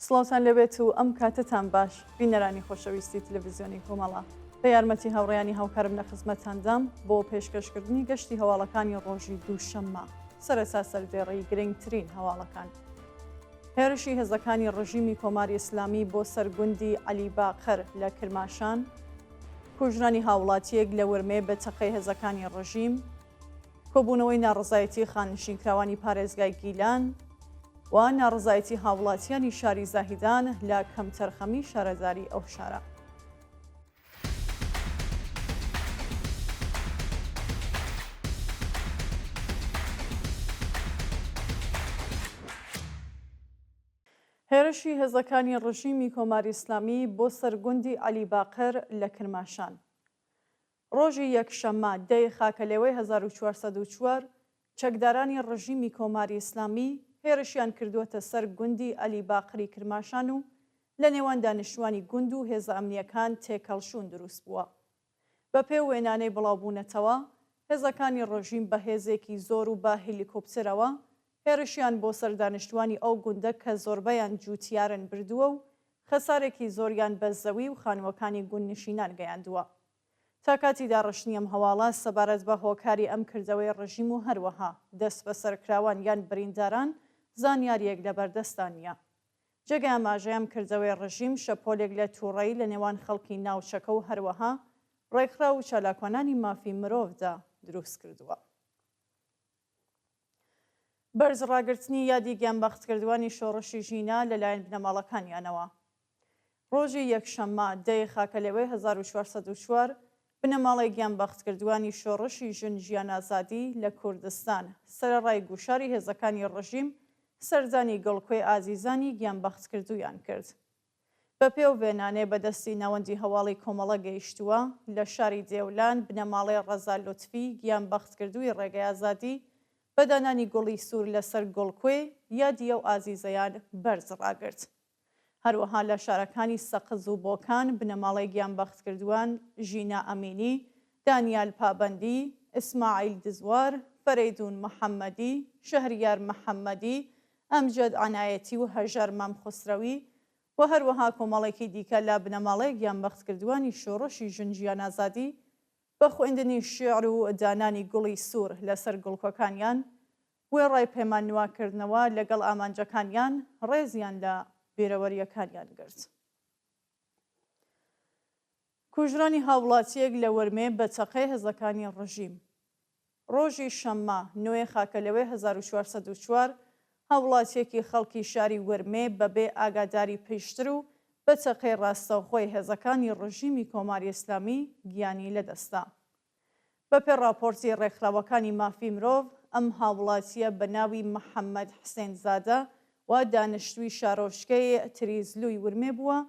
سڵاوتان لێبێت و ئەم کاتەتان باش بینەرانی خۆشەویستی تلویزیۆنی کۆمەڵە. بە یارمەتی هاوڕێیانی هاوکارم لە خزمەتتاندام بۆ پێشکەشکردنی گەشتی هەواڵەکانی ڕۆژی دووشەممە. سەرەتا سەردێڕی گرنگترین هەواڵەکان. هێرشی هێزەکانی ڕژیمی کۆماری ئیسلامی بۆ سەر گوندی عەلی باقر لە کرماشان، کوژرانی هاوڵاتییەک لە ورمێ بە تەقەی هێزەکانی ڕژیم، کۆبوونەوەی ناڕەزایەتی خانەنشینکراوانی پارێزگای گیلان و ناڕەزایەتی هاوڵاتیانی شاری زاهیدان لە کەمتەرخەمی شارەداری ئەو شارە. هێرشی هێزەکانی ڕژیمی کۆماری ئیسلامی بۆ سەر گوندی عەلی باقر لە کرماشان. ڕۆژی یەکشەممە دە ی خاکەلێوەی 1404 چەکدارانی ڕژیمی کۆماری ئیسلامی هێرشیان کردووەتە سەر گوندی عەلی باقری کرماشان و لە نێوان دانیشتوانی گوند و هێزە ئەمنییەکان تێکهەڵچوون دروست بووە. بە پێ وێنانەی بڵاوبوونەتەوە، هێزەکانی ڕژیم بە هێزێکی زۆر و بە هیلیکۆپترەوە هێرشیان بۆ سەر دانیشتوانی ئەو گوندە کە زۆربەیان جووتیارن بردووە و خەسارێکی زۆریان بە زەوی و خانووەکانی گوندنشینان گەیاندووە. تا کاتی داڕشتنی ئەم هەواڵە سەبارەت بە هۆکاری ئەم کردەوەی ڕژیم و هەروەها دەستبەسەرکراوان یان برینداران زانیارییەک لەبەردەستدا نییە. جێگای ئاماژەیە ئەم کردەوەی ڕژیم شەپۆلێک لە تووڕەیی لە نێوان خەڵکی ناوچەکە و هەروەها ڕێکخراو و چالاکوانانی مافی مرۆڤدا دروست کردووە. بەرز ڕاگرتنی یادی گیانبەختکردووانی شۆڕشی ژینا لەلایەن بنەماڵەکانیانەوە. ڕۆژی یەکشەممە، دە ی خاکەلێوەی 1404، بنەماڵەی گیانبەختکردووانی شۆڕشی ژن ژیان ئازادی لە کوردستان، سەرەڕای گوشاری هێزەکانی ڕژیم، سەردانی گڵکۆی ئازیزانی گیانبەختکردوویان کرد. بە پێ و وێنانێ بە دەستی ناوەندی هەواڵی کۆمەڵە گەیشتووە، لە شاری دێولان بنەماڵەی ڕەزا لوتفی گیانبەختکردووی ڕێگەی ئازادی بە دانانی گوڵی سوور لەسەر گوڵکوێ یادی ئەو ئازیزەیان بەرز ڕاگرت. هەروەها لە شارەکانی سەقز و بۆکان بنەماڵەی گیانبەختکردووان ژینا ئەمینی، دانیال پابەندی، ئیسماعیل دزوار، فەرەیدوون محەممەدی، شەهریار محەممەدی، ئەمجەد عەنایەتی و هەژار مام خوسرەوی و هەروەها کۆمەڵێکی دیکە لە بنەماڵەی گیانبەختکردووانی شۆڕشی ژن ژیان ئازادی بە خوێندنی شیعر و دانانی گوڵی سوور لەسەر گوڵکۆکانیان وێڕای پەیمان نواکردنەوە لەگەڵ ئامانجەکانیان ڕێزیان لە بیرەوەرییەکانیان گرت. کوژرانی هاووڵاتییەک لە ورمێ بە چەقەی هێزەکانی ڕژیم. ڕۆژی شەممە، نۆ خاکەلێوەی 1404، هاووڵاتییەکی خەڵکی شاری ورمێ بە بێ ئاگاداری پێشتر و بە چەقەی ڕاستەوخۆی هێزەکانی ڕژیمی کۆماری ئیسلامی گیانی لەدەستدا. بەپێ ڕاپۆرتی ڕێکخراوەکانی مافی مرۆڤ، ئەم هاووڵاتییە بە ناوی محەممەد حسێن زادە و دانشتووی شارۆچکەی تریزلووی ورمێ بووە،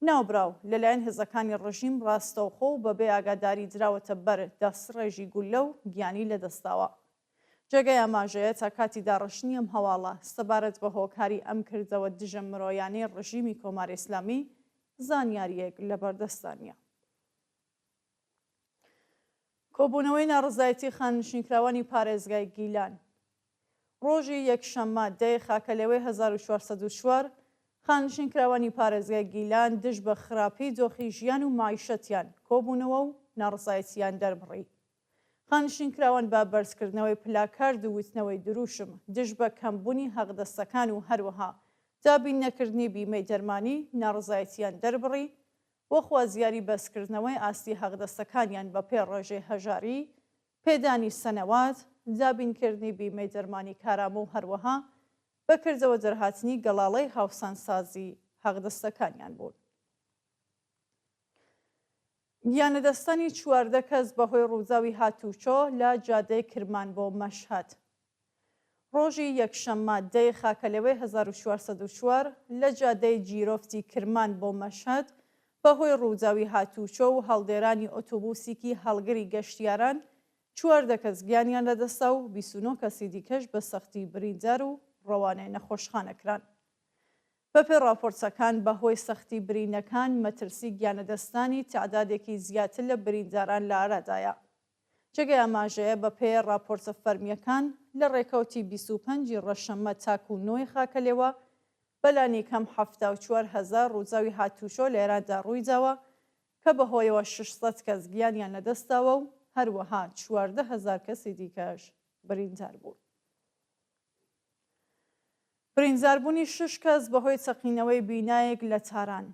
ناوبراو لەلایەن هێزەکانی ڕژیم ڕاستەوخۆ و بەبێ ئاگاداری دراوەتە بەر دەستڕێژی گوللە و گیانی لەدەستداوە. جێگای ئاماژەیە تا کاتی داڕشتنی ئەم هەواڵە سەبارەت بە هۆکاری ئەم کردەوە دژە مرۆیانەی ڕژیمی کۆماری ئیسلامی زانیارییەک لەبەردەستدا نییە. کۆبوونەوەی ناڕەزایەتی خانەنشینکراوانی پارێزگای گیلان ڕۆژی یەکشەممە دە ی خاکەلێوەی 1404 خانەنشینکراوانی پارێزگای گیلان دژ بە خراپی دۆخی ژیان و مەعیشەتیان کۆبوونەوە و ناڕەزایەتییان دەربڕی. خانەنشینکراوان بە بەرزکردنەوەی پلاکارد و وتنەوەی دروشم دژ بە کەمبوونی حەقدەستەکان و هەروەها دابین نەکردنی بیمەی دەرمانی ناڕەزایەتییان دەربڕی و خوازیاری بەرزکردنەوەی ئاستی حەقدەستەکانیان بەپێ ڕێژەی هەژاری، پێدانی سەنەوات، دابینکردنی بیمەی دەرمانی کارامە و هەروەها بە کردەوە دەرهاتنی گەڵاڵەی هاوسانسازی حەقدەستەکانیان بوون. گیانلەدەستدانی 14 کەس بەهۆی ڕووداوی هاتووچۆ لە جادەی کرمان بۆ مەشهەد. ڕۆژی یەکشەممە دە ی خاکەلێوەی 1404 لە جادەی جیرۆفتی کرمان بۆ مەشهەد بەهۆی ڕووداوی هاتووچۆ و هەڵدێرانی ئۆتۆبوسیکی هەڵگری گەشتیاران 14 کەس گیانیان لەدەستدا و 29 کەسی دیکەش بە سەختی بریندار و ڕەوانەی نەخۆشخانە کران. بەپێی ڕاپۆرتەکان بەهۆی سەختی برینەکان مەترسی گیانلەدەستدانی تەعدادێکی زیاتر لە برینداران لە ئارادایە. جێگەی ئاماژەیە بەپێێ ڕاپۆرتە فەرمییەکان لە ڕێکەوتی 25 ی ڕەشەممە تاکوو نۆ ی خاکەلێوە. بەلانیکەم 74 هەزار ڕووداوی هاتووچۆ لە ئێراندا ڕوویداوە کە بەهۆیەوە 600 کەس گیانیان لەدەستداوە و هەروەها 14 هەزار کەسی دیکەش بریندار بوون. برینداربوونی شەش کەس بەهۆی تەقینەوەی بینایەک لە تاران.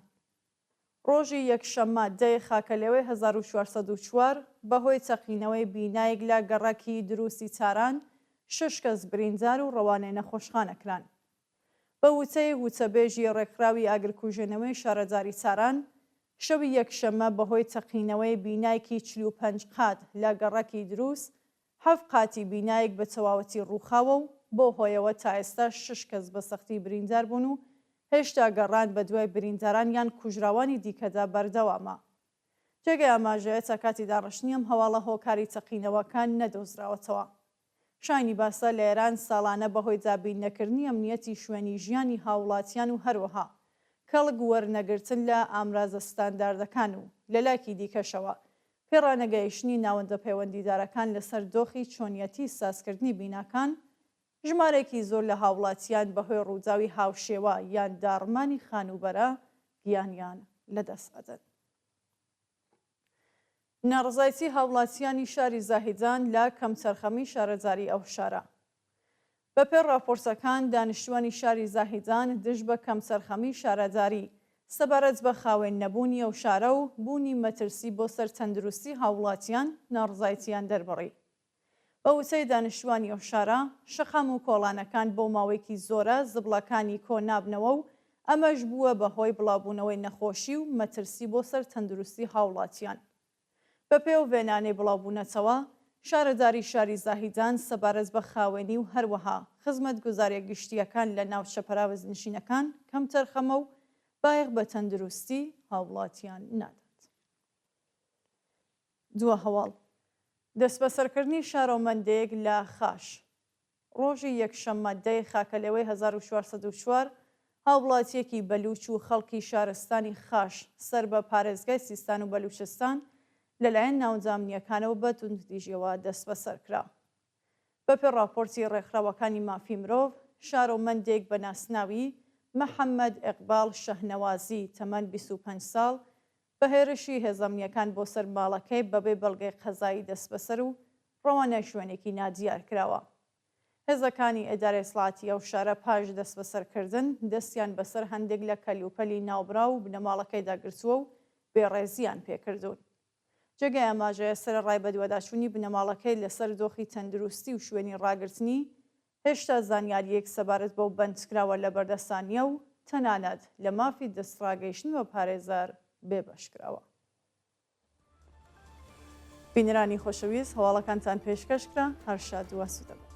ڕۆژی یەکشەممە دە ی خاکەلێوەی 1404 بەهۆی تەقینەوەی بینایەک لە گەڕەکی دروسی تاران شەش کەس بریندار و ڕەوانەی نەخۆشخانە کران. بە وتەی وتەبێژی ڕێکخراوی ئاگرکوژێنەوەی شارەداری تاران، شەوی یەکشەممە بەهۆی تەقینەوەی بینایەکی 45 قات لە گەڕەکی دروس حەفت قاتی بینایەک بە تەواوەتی ڕووخاوە و بەو هۆیەوە تا ئێستا شەش کەس بە سەختی بریندار بوون و هێشتا گەڕان بەدوای برینداران یان کوژراوانی دیکەدا بەردەوامە. جێگەی ئاماژەیە تا کاتی داڕشتنی ئەم هەواڵە هۆکاری تەقینەوەکە نەدۆزراوەتەوە. شایانی باسە لە ئێران ساڵانە بەهۆی دابین نەکردنی ئەمنیەتی شوێنی ژیانی هاووڵاتیان و هەروەها کەڵک وەرنەگرتن لە ئامرازە ستانداردەکان و لەلایەکی دیکەشەوە پێڕانەگەیشتنی ناوەندە پەیوەندیدارەکان لەسەر دۆخی چۆنیەتی سازکردنی بیناکان، ژمارەیەکی زۆر لە هاوڵاتیان بەهۆی ڕووداوی هاوشێوە یان داڕمانی خانووبەرە گیانیان لەدەست ئەدەن. ناڕەزایەتی هاوڵاتیانی شاری زاهیدان لە کەمتەرخەمی شارەداری ئەو شارە. بەپێ ڕاپۆرتەکان، دانیشتوانی شاری زاهیدان دژ بە کەمتەرخەمی شارەداری سەبارەت بە خاوێن نەبوونی ئەو شارە و بوونی مەترسی بۆ سەر تەندروستی هاووڵاتیان ناڕزایەتیان دەربڕی. بە وتەی دانیشتوانی ئەو شارە، شەقام و کۆڵانەکان بۆ ماوەیەکی زۆرە زبڵەکانی کۆ نابنەوە و ئەمەش بووە بە هۆی بڵاوبوونەوەی نەخۆشی و مەترسی بۆ سەر تەندروستی هاووڵاتیان. بەپێی ئەو وێنانەی بڵاوبوونەتەوە، شارەداری شاری زاهیدان سەبارەت بە خاوێنی و هەروەها خزمەتگوزارییە گشتییەکان لە ناوچە پەراوێزنشینەکان کەمتەرخەمە و بایەخ بە تەندروستی هاووڵاتیان نادات. دوا هەواڵ، دەستبەسەرکردنی شارۆمەندێک لە خاش. ڕۆژی یەکشەممە دە ی خاکەلێوەی 1404، هاووڵاتییەکی بەلووچ و خەڵکی شارستانی خاش سەر بە پارێزگای سیستان و بەلووچستان لەلایەن ناوەندە ئەمنییەکانەوە بە توندوتیژییەوە دەستبەسەر کرا. بەپێ ڕاپۆرتی ڕێکخراوەکانی مافی مرۆڤ، شارۆمەندێک بە ناسناوی محەممەد ئێقباڵ شەهنەوازی تەمەن 25 ساڵ بە هێرشی هێزە ئەمنییەکان بۆ سەر ماڵەکەی بەبێ بەڵگەی قەزایی دەستبەسەر و ڕەوانەی شوێنێکی نادیار کراوە. هێزەکانی ئیدارەی ئیتڵاعاتی ئەو شارە پاش دەستبەسەرکردن، دەستیان بەسەر هەندێک لە کەلوپەلی ناوبراو و بنەماڵەکەیدا گرتووە و بێڕێزییان پێکردوون. جێگای ئاماژەیە سەرەڕای بەدواداچوونی بنەماڵەکەی لەسەر دۆخی تەندروستی و شوێنی ڕاگرتنی، هێشتا زانیارییەک سەبارەت بەو بەندکراوە لەبەردەستا نییە و تەنانەت لە مافی دەستڕاگەیشتن بە پارێزەر بێبەش کراوە. بینەرانی خۆشەویست هەواڵەکانتان پێشکەش کرا، هەر شاد و ئاسوودە بن.